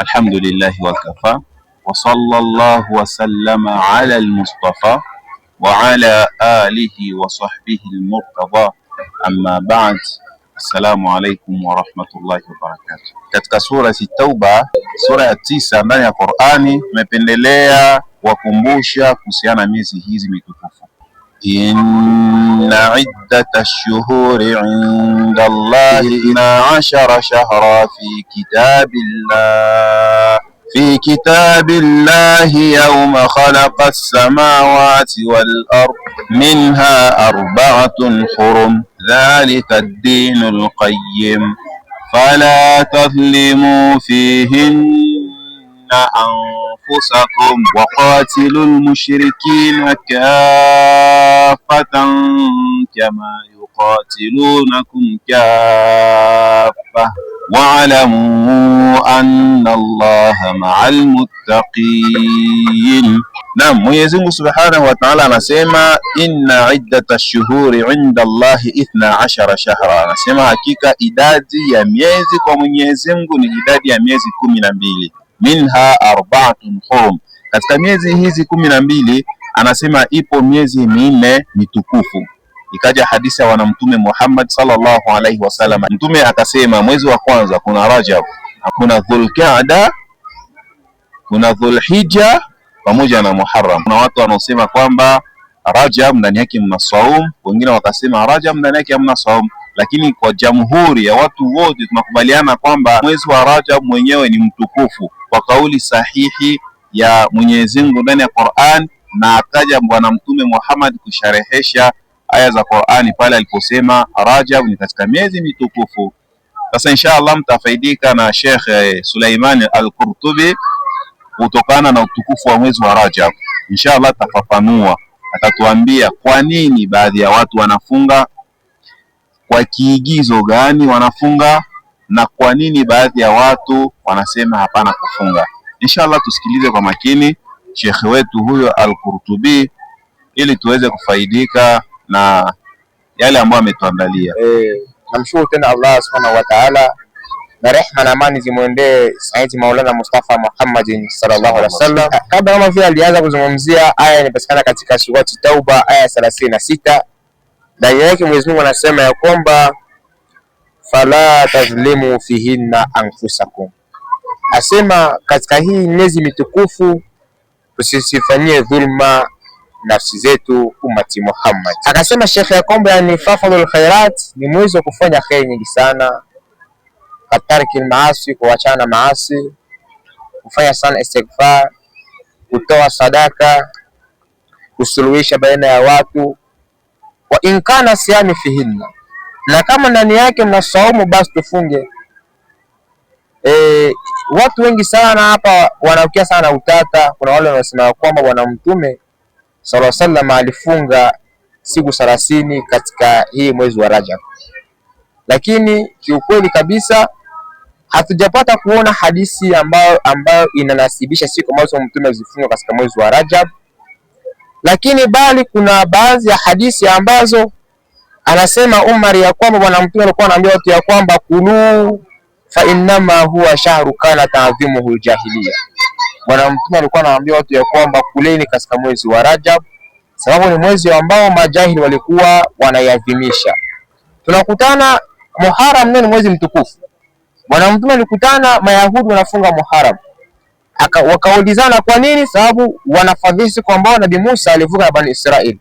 Alhamdulillahi wakafa wa sallallahu wasallama ala almustafa wa ala alihi wa sahbihi almurtada, amma ba'd. Assalamu alaikum warahmatullahi wabarakatuh. Katika surati Tauba, sura ya 9 ndani ya Qur'ani, tumependelea kuwakumbusha kuhusiana na miezi hizi mitukufu. Inna iddata shuhuri inda Allahi 12 shahra fi kitabillah fi kitabillahi yawma khalaqa as-samawati wal ard minha arba'atun hurum dhalika ad-dinul qayyim fala tadhlimu fihinna anfusakum wa qatilul mushrikina kaffatan kama yuqatilunakum kaffa wa'lamu anna Allaha ma'al muttaqin. Naam, Mwenyezi Mungu Subhanahu wa Ta'ala anasema inna iddata shuhuri inda Allahi 12 shahra, anasema hakika idadi ya miezi kwa Mwenyezi Mungu ni idadi ya miezi 12, minha arba'atun hurum, katika miezi hizi 12 anasema ipo miezi 4 mitukufu. Ikaja hadithi ya wana Mtume Muhammad sallallahu alaihi wasallam, Mtume akasema mwezi wa kwanza kuna Rajab, kuna Dhulqaada, kuna Dhulhijja pamoja na Muharram. Kuna watu wanaosema kwamba Rajab ndani yake mna saum, wengine wakasema Rajab ndani yake hamna saum, lakini kwa jamhuri ya watu wote tunakubaliana kwamba mwezi wa Rajab mwenyewe ni mtukufu kwa kauli sahihi ya Mwenyezi Mungu ndani ya Qur'an, na akaja Bwana Mtume Muhammad kusharehesha aya za Qur'ani pale aliposema Rajab ni katika miezi mitukufu. Sasa insha Allah mtafaidika na Sheikh Suleiman Al-Qurtubi kutokana na utukufu wa mwezi wa Rajab. Insha Allah atafafanua, atatuambia kwa nini baadhi ya watu wanafunga, kwa kiigizo gani wanafunga, na kwa nini baadhi ya watu wanasema hapana kufunga. Insha Allah tusikilize kwa makini Sheikh wetu huyo Al-Qurtubi ili tuweze kufaidika na yale ambayo ametuandalia. Namshukuru tena Allah subhanahu wa ta'ala, na rehma na amani zimwendee Sayyidi Maulana Mustafa Muhammadin sallallahu alaihi wasallam. Kabla kama vile alianza kuzungumzia aya inapatikana katika surati Tauba aya 36, ndani yake Mwenyezi Mungu anasema ya kwamba fala tadhlimu fihinna anfusakum, asema katika hii miezi mitukufu tusisifanyie dhulma nafsi zetu, umati Muhammad. Akasema shekhe ya kwamba yani fafadhul khairat ni mwezi wa kufanya kheri nyingi sana, katarki maasi, kuachana na maasi, kufanya sana istighfar, kutoa sadaka, kusuluhisha baina ya watu, wa inkana siami fihinna, na kama ndani yake mna saumu basi tufunge. Watu wengi sana hapa wanaukia sana utata. Kuna wale wanaosema kwamba Bwana Mtume sallallahu alaihi wasallam alifunga siku 30 katika hii mwezi wa Rajab, lakini kiukweli kabisa hatujapata kuona hadithi ambayo inanasibisha siku ambazo mtume alizifunga katika mwezi wa Rajab, lakini bali kuna baadhi ya hadithi ambazo anasema Umar ya kwamba bwana mtume alikuwa anaambia watu ya kwamba kulu fa innama huwa shahru kana ta'dhimuhu aljahiliya. Bwana mtume alikuwa anaambia watu ya kwamba kuleni katika mwezi wa Rajab, sababu ni mwezi ambao majahili walikuwa wanaiadhimisha. Tunakutana Muharram ni mwezi mtukufu. Bwana mtume alikutana Mayahudi wanafunga Muharram, wakaulizana kwa nini? Sababu wanafadhili kwamba Nabii Musa alivuka na Bani Israeli.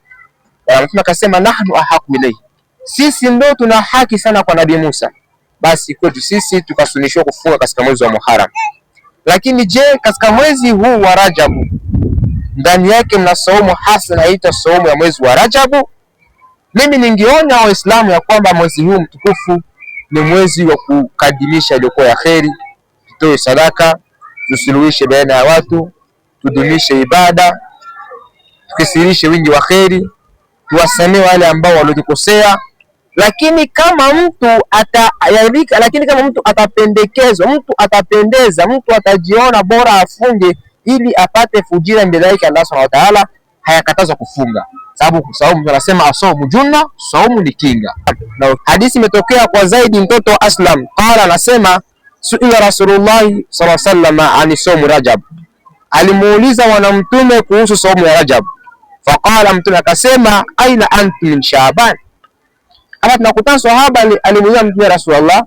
Bwana mtume akasema nahnu ahaku ilayhi, sisi ndo tuna haki sana kwa Nabii Musa, basi kwetu sisi tukasunishwa kufunga katika mwezi wa Muharram. Lakini je, katika mwezi huu wa Rajabu ndani yake mna saumu hasa inaitwa saumu ya mwezi wa Rajabu? Mimi ningeonya Waislamu ya kwamba mwezi huu mtukufu ni mwezi wa kukadimisha iliyokuwa ya kheri, tutoe sadaka, tusuluhishe baina ya watu, tudumishe ibada, tukisirishe wingi wa kheri, tuwasamee wale ambao waliotukosea. Lakini kama mtu atayarika, lakini kama mtu atapendekezwa, mtu atapendeza, mtu atajiona bora afunge ili apate fujira mbele yake Allah Subhanahu wa Ta'ala, hayakatazwa kufunga. Sababu mtu anasema asaumu junna, saumu ni kinga. Na hadithi imetokea kwa Zaidi mtoto Aslam, qala, anasema Suila Rasulullah sallallahu alaihi wasallam ani saumu Rajab, alimuuliza bwana mtume kuhusu saumu ya Rajab. Faqala, mtume akasema, aina antum min Shaaban. Hapa tunakutana sahaba alimuuliza mtume Rasulullah,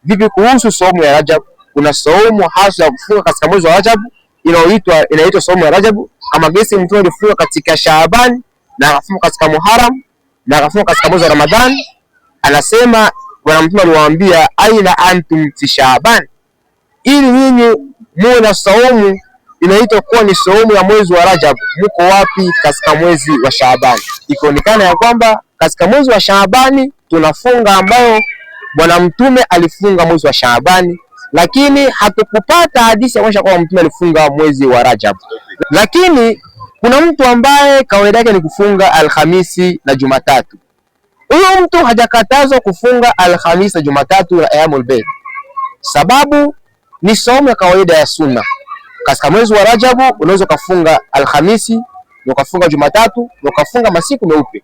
vipi kuhusu saumu ya Rajab? Kuna saumu hasa ya kufunga katika mwezi wa Rajab inaitwa saumu ya Rajab, kama gesi mtume alifunga katika Shaaban na akafunga katika Muharram na akafunga katika mwezi wa Ramadhan. Anasema bwana mtume aliwaambia, aina antum fi Shaaban, ili nyinyi muwe na saumu inaitwa kuwa ni saumu ya mwezi wa Rajab, muko wapi katika mwezi wa Shaaban? Ikaonekana ya kwamba katika mwezi wa Shaabani tunafunga ambayo bwana mtume alifunga mwezi wa Shaabani, lakini hatukupata hadithi ya kuonyesha kwamba mtume alifunga mwezi wa Rajab. Lakini kuna mtu ambaye kawaida yake ni kufunga Alhamisi na Jumatatu. Huyo mtu hajakatazwa kufunga Alhamisi na Jumatatu na Ayyamul Bid, sababu ni saumu ya kawaida ya sunna. Katika mwezi wa Rajabu unaweza ukafunga Alhamisi na ukafunga Jumatatu na ukafunga masiku meupe,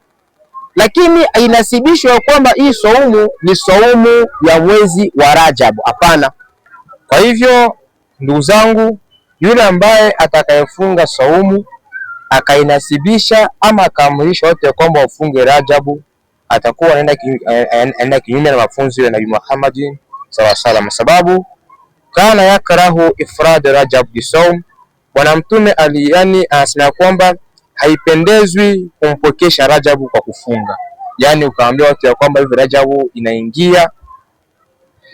lakini inasibishwa kwamba hii saumu ni saumu ya mwezi wa Rajabu. Hapana. Kwa hivyo ndugu zangu, yule ambaye atakayefunga saumu akainasibisha ama akaamrisha watu ya kwamba wafunge Rajabu, atakuwa anaenda kinyume na mafunzo ya Nabii Muhammad sallallahu alaihi wasallam, sababu kana yakrahu ifrad Rajab bisaum, Bwana Mtume yani anasema kwamba haipendezwi kumpokesha Rajabu kwa kufunga, yani ukaambia watu ya kwamba hivi Rajabu inaingia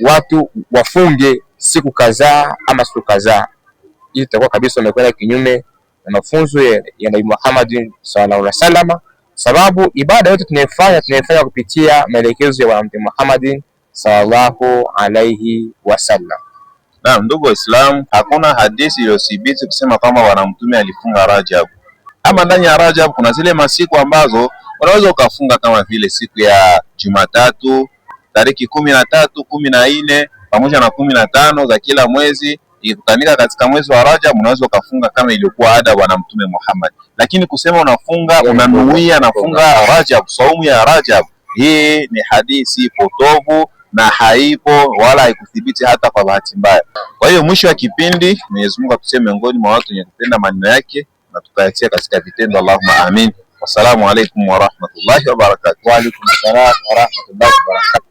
watu wafunge siku kadhaa ama siku kadhaa, hii itakuwa kabisa umekwenda kinyume na mafunzo ya Nabii Muhammad sallallahu alaihi wasallam, sababu ibada yote tunaifanya kupitia maelekezo ya Bwana Mtume Muhammad sallallahu alaihi wasallam. Naam, ndugu Waislamu, hakuna hadithi iliyothibiti kusema kwamba bwana mtume alifunga Rajab. Ama ndani ya Rajab kuna zile masiku ambazo unaweza ukafunga kama vile siku ya Jumatatu tariki 13, 14 pamoja na 15 za kila mwezi ikikutanika katika mwezi wa Rajab, unaweza ukafunga kama ilikuwa ada bwana mtume Muhammad. Lakini kusema unafunga unanuia nafunga Rajab, saumu ya Rajab, hii ni hadithi potovu na haipo wala haikuthibiti hata kwa bahati mbaya. Kwa hiyo mwisho wa kipindi, Mwenyezi Mungu atutie miongoni mwa watu wenye kupenda maneno yake na tukayatia katika vitendo. Allahumma amin. Wassalamu alaikum warahmatullahi wabarakatuh. Wa alaikum salam warahmatullahi wabarakatuh.